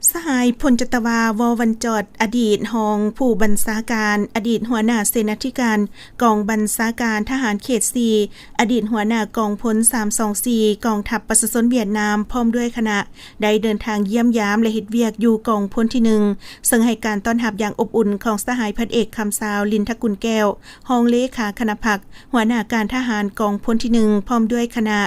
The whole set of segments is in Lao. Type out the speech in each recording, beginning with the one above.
ສະຫາຍ ພົນຈັດຕະວາ ວໍວັນຈອດ ອະດີດຮອງຜູ້ບັນຊາການ, ອະດີດຫົວໜ້າເສນາທິການກອງບັນຊາການທະຫານເຂດສີ່, ອະດີດຫົວໜ້າກອງພົນສາມສອງສີ່ ກອງທັບປະຊາຊົນຫວຽດນາມ ພ້ອມດ້ວຍຄະນະ ໄດ້ເດີນທາງຢ້ຽມຢາມ ແລະ ເຮັດວຽກຢູ່ກອງພົນທີໜຶ່ງ ເຊິ່ງໃຫ້ການຕ້ອນຮັບຢ່າງອົບອຸ່ນຂອງສະຫາຍ ພັນເອກ ຄຳຊາວ ລິນທະກຸນແກ້ວ ຮອງເລຂາຄະນະພັກ, ຫົວໜ້າການທະຫານກອງພົນທີໜຶ່ງ ພ້ອມດ້ວຍຄະນະ.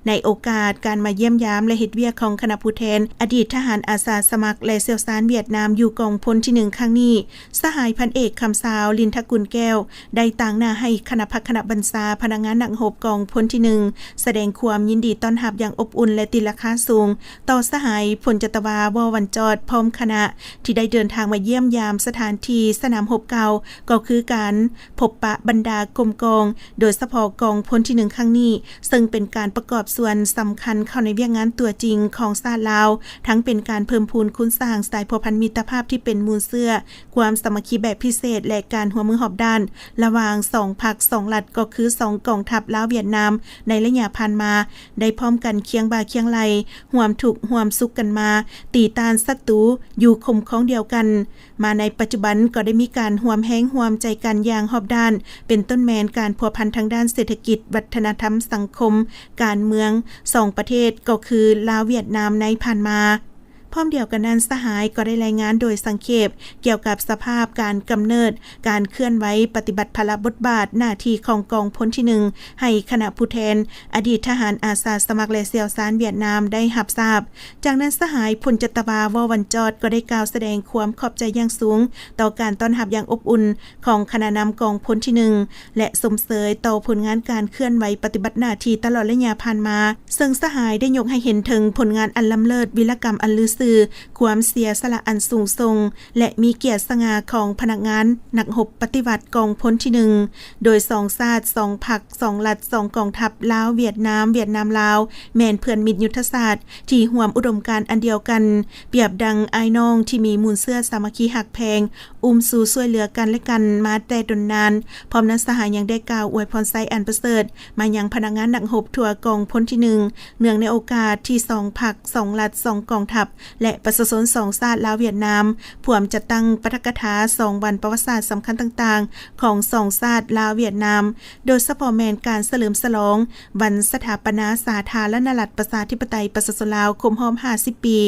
ໃນໂອກາດການມາຢ້ຽມຢາມ ແລະ ເຮັດວຽກຂອງຄະນະຜູ້ແທນອະດີດທະຫານອາສາສະໝັກ ແລະ ຊ່ຽວຊານຫວຽດນາມຢູ່ກອງພົນທີໜຶ່ງຄັ້ງນີ້, ສະຫາຍ ພັນເອກ ຄຳຊາວ ລິນທະກຸນແກ້ວ ໄດ້ຕາງໜ້າໃຫ້ຄະນະພັກຄະນະບັນຊາ, ພະນັກງານນັກຮົບກອງພົນທີໜຶ່ງ ສະແດງຄວາມຍິນດີຕ້ອນຮັບຢ່າງອົບອຸ່ນ ແລະ ຕີລາຄາສູງ ຕໍ່ສະຫາຍ ພົນຈັດຕະວາ ວໍວັນຈອດ ພ້ອມຄະນະ ທີ່ໄດ້ເດີນທາງມາຢ້ຽມຢາມສະຖານທີ່ສະໜາມຮົບເກົ່າ, ກໍຄືການພົບປະບັນດາກົມກອງ, ໂດຍສະເພາະກອງພົນທີໜຶ່ງຄັ້ງນີ້, ເຊິ່ງເປັນການປະກອບສ່ວນສຳຄັນເຂົ້າໃນວຽກງານຕົວຈິງຂອງຊາດລາວ, ທັງເປັນການເພີ່ມພູນຄູນສ້າງສາຍພົວພັນມິດຕະພາບທີ່ເປັນມູນເຊື້ອ, ຄວາມສາມັກຄີແບບພິເສດ ແລະ ການຮ່ວມມືຮອບດ້ານ ລະຫວ່າງສອງພັກສອງລັດ, ກໍຄືສອງກອງທັບລາວຫວຽດນາມ ໃນໄລຍະຜ່ານມາ ໄດ້ພ້ອມກັນຄຽງບ່າຄຽງໄຫຼ່, ຮ່ວມທຸກຮ່ວມສຸກກັນມາ, ຕີຕ້ານສັດຕູຢູ່ຂົມຂອງດຽວກັນ. ມາໃນປັດຈຸບັນກໍໄດ້ມີການຮ່ວມແຮງຮ່ວມໃຈກັນຢ່າງຮອບດ້ານ, ເປັນຕົ້ນແມ່ນການພົວພັນທາງດ້ານເສດຖະກິດ, ວັດທະນະທຳ, ສັງຄົມ, ການເມືອງ ສອງປະເທດ ກໍຄືລາວຫວຽດນາມໃນຜ່ານມາ. ພ້ອມດຽວກັນນັ້ນ, ສະຫາຍກໍໄດ້ລາຍງານໂດຍສັງເຂບກ່ຽວກັບສະພາບການກຳເນີດ, ການເຄື່ອນໄຫວປະຕິບັດພາລະບົດບາດໜ້າທີ່ຂອງກອງພົນທີໜຶ່ງ ໃຫ້ຄະນະຜູ້ແທນອະດີດທະຫານອາສາສະໝັກ ແລະ ຊ່ຽວຊານຫວຽດນາມໄດ້ຮັບຊາບ. ຈາກນັ້ນ, ສະຫາຍ ພົນຈັດຕະວາ ວໍວັນຈອດ ກໍໄດ້ກ່າວສະແດງຄວາມຂອບໃຈຢ່າງສູງຕໍ່ການຕ້ອນຮັບຢ່າງອົບອຸ່ນຂອງຄະນະນຳກອງພົນທີໜຶ່ງ ແລະ ຊົມເຊີຍຕໍ່ຜົນງານການເຄື່ອນໄຫວປະຕິບັດໜ້າທີ່ຕະຫຼອດໄລຍະຜ່ານມາ, ເຊິ່ງສະຫາຍໄດ້ຍົກໃຫ້ເຫັນເຖິງຜົນງານອັນລ້ຳເລີດ, ວິລະກຳອັນລືຊື່, ຄວາມເສຍສະຫຼະອັນສູງສົ່ງ ແລະ ມີກຽດສະຫງ່າຂອງພະນັກງານນັກຮົບປະຕິວັດກອງພົນທີໜຶ່ງ ໂດຍສອງຊາດ, ສອງພັກ, ສອງລັດ, ສອງກອງທັບ, ລາວ-ຫວຽດນາມ, ຫວຽດນາມ-ລາວ, ແມ່ນເພື່ອນມິດຍຸດທະສາດທີ່ຮ່ວມອຸດົມການອັນດຽວກັນ, ປຽບດັ່ງອ້າຍນ້ອງທີ່ມີມູນເຊື້ອສາມັກຄີຮັກແພງ, ອຸ້ມຊູຊ່ວຍເຫຼືອກັນແລະກັນມາແຕ່ດົນນານ. ພ້ອມນັ້ນ, ສະຫາຍຍັງໄດ້ກ່າວອວຍພອນໄຊອັນປະເສີດມາຍັງພະນັກງານນັກຮົບທົ່ວກອງພົນທີໜຶ່ງ ເນື່ອງໃນໂອກາດທີ່ສອງພັກ, ສອງລັດ, ສອງກອງທັບ ແລະ ປະຊາຊົນສອງຊາດລາວ-ຫວຽດນາມ ພວມຈັດຕັ້ງປາຖະກະຖາສອງວັນປະຫວັດສາດສຳຄັນຕ່າງໆຂອງສອງຊາດລາວ-ຫວຽດນາມ, ໂດຍສະເພາະແມ່ນການສະເຫຼີມສະຫຼອງວັນສະຖາປະນາສາທາລະນະລັດປະຊາທິປະໄຕປະຊາຊົນລາວຄົບຮອບຫ້າສິບປີ.